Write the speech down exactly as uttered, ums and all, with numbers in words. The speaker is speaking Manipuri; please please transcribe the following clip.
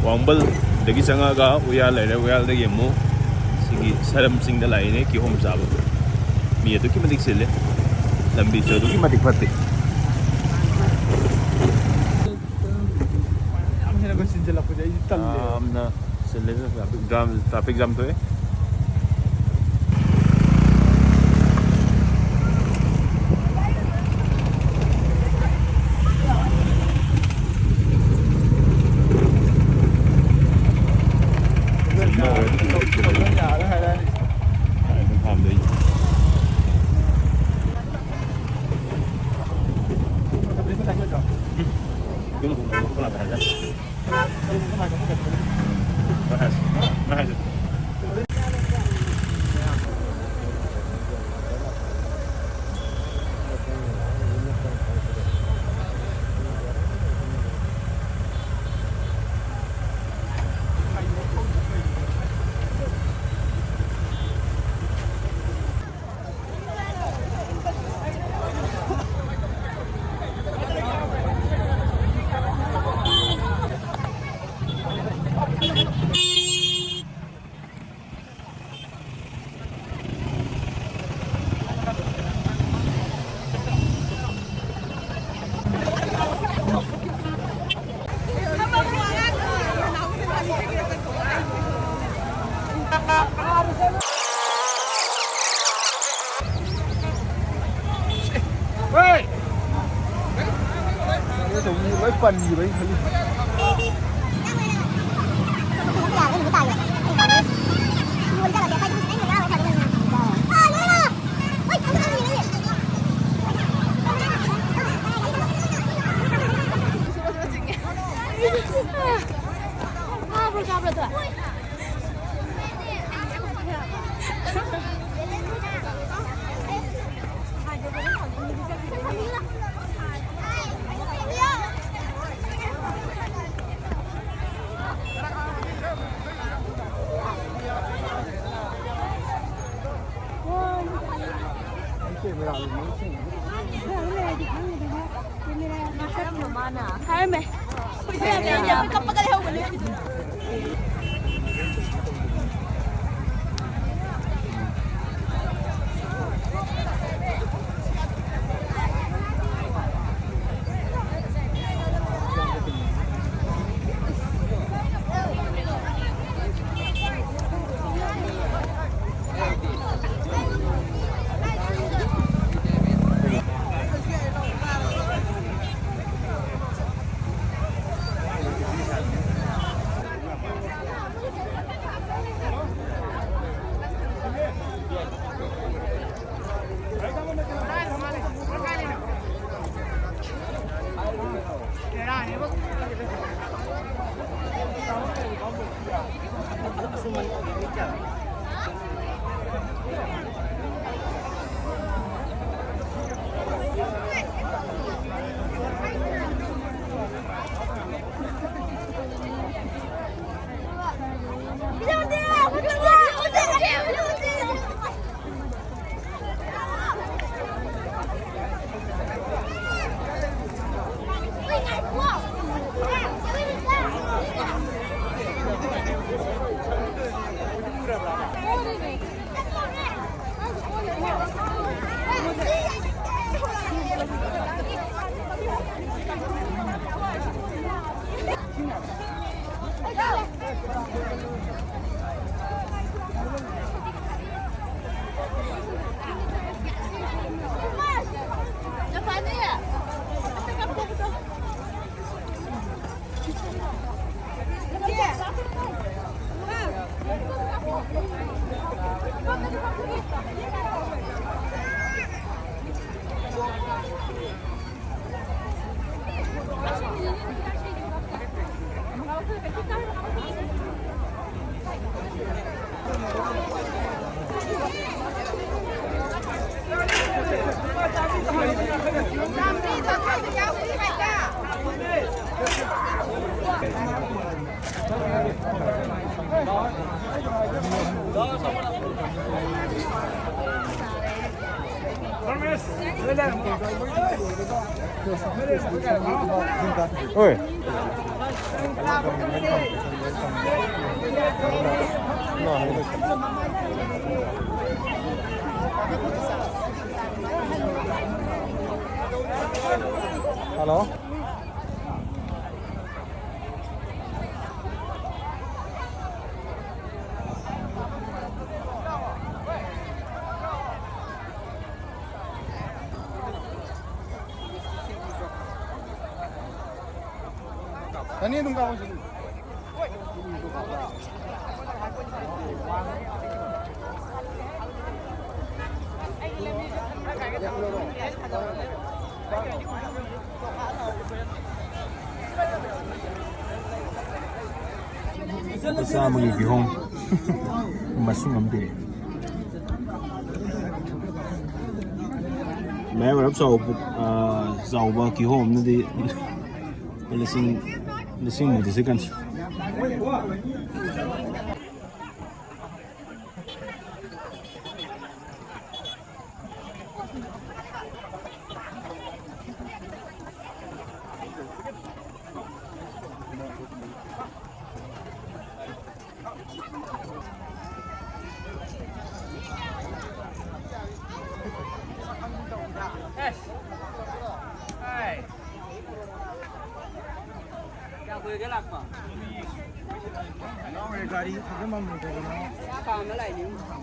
ꯋꯥꯡꯕꯜꯗꯒꯤ ꯆꯪꯉꯒ ꯎꯌꯥꯜ ꯂꯩꯔꯦ, ꯎꯌꯥꯜꯗꯒꯤ ꯑꯃꯨꯛ ꯁꯤꯒꯤ ꯁꯔꯝ ꯆꯤꯡꯗ ꯂꯥꯛꯏꯅꯦ ꯀꯤꯍꯣꯝ ꯆꯥꯕ꯫ ꯃꯤ ꯑꯗꯨꯛꯀꯤ ꯃꯇꯤꯛ ꯆꯤꯜꯂꯦ, ꯂꯝꯕꯤꯁꯨ ꯑꯗꯨꯛꯀꯤ ꯃꯇꯤꯛ ꯐꯠꯇꯦ꯫ ꯌꯥꯝ ꯍꯦꯟꯅ ꯆꯤꯟꯁꯤꯜꯂꯛꯄꯁꯦ ꯑꯩꯁꯨ ꯇꯜꯂꯦ꯫ ꯌꯥꯝꯅ ꯆꯤꯜꯂꯦ, ꯇ꯭ꯔꯥꯐꯤꯛ ꯖꯥꯝ, ꯇ꯭ꯔꯥꯐꯤꯛ ꯖꯥꯝ ꯊꯣꯛꯑꯦ꯫ ꯂꯣꯏ ꯄꯟꯈꯤꯕ ꯑꯩ ꯈꯜꯂꯤ꯫ ꯍꯥꯏꯔꯝꯃꯦ꯫ Promise. ꯍꯣꯏ꯫ ꯍꯜꯂꯣ꯫ ꯑꯅꯤ ꯑꯗꯨꯝ ꯀꯥꯎꯁꯤ꯫ ꯂꯨꯄꯥ ꯆꯥꯝꯃꯒꯤ ꯀꯤꯍꯣꯝ ꯃꯁꯤꯡ ꯑꯃ ꯄꯤꯔꯛꯑꯦ꯫ ꯃꯌꯥꯏ ꯑꯣꯏꯔꯞ ꯆꯥꯎꯕ, ꯑ, ꯆꯥꯎꯕ ꯀꯤꯍꯣꯝ ꯑꯃꯅꯗꯤ ꯂꯨꯄꯥ ꯂꯤꯁꯤꯡ, ꯂꯤꯁꯤꯡ ꯃꯨꯛꯇꯤ ꯁꯤꯠꯀꯅꯤ꯫ ꯀꯌꯥꯝ ꯀꯨꯏꯔꯒꯦ ꯂꯥꯛꯄ? ꯌꯥꯎꯔꯦ, ꯒꯥꯔꯤ ꯊꯧꯖꯤꯟꯐꯝ ꯂꯩꯇꯗꯅ꯫ ꯀꯥ ꯑꯃ ꯂꯥꯛꯏꯅꯦ꯫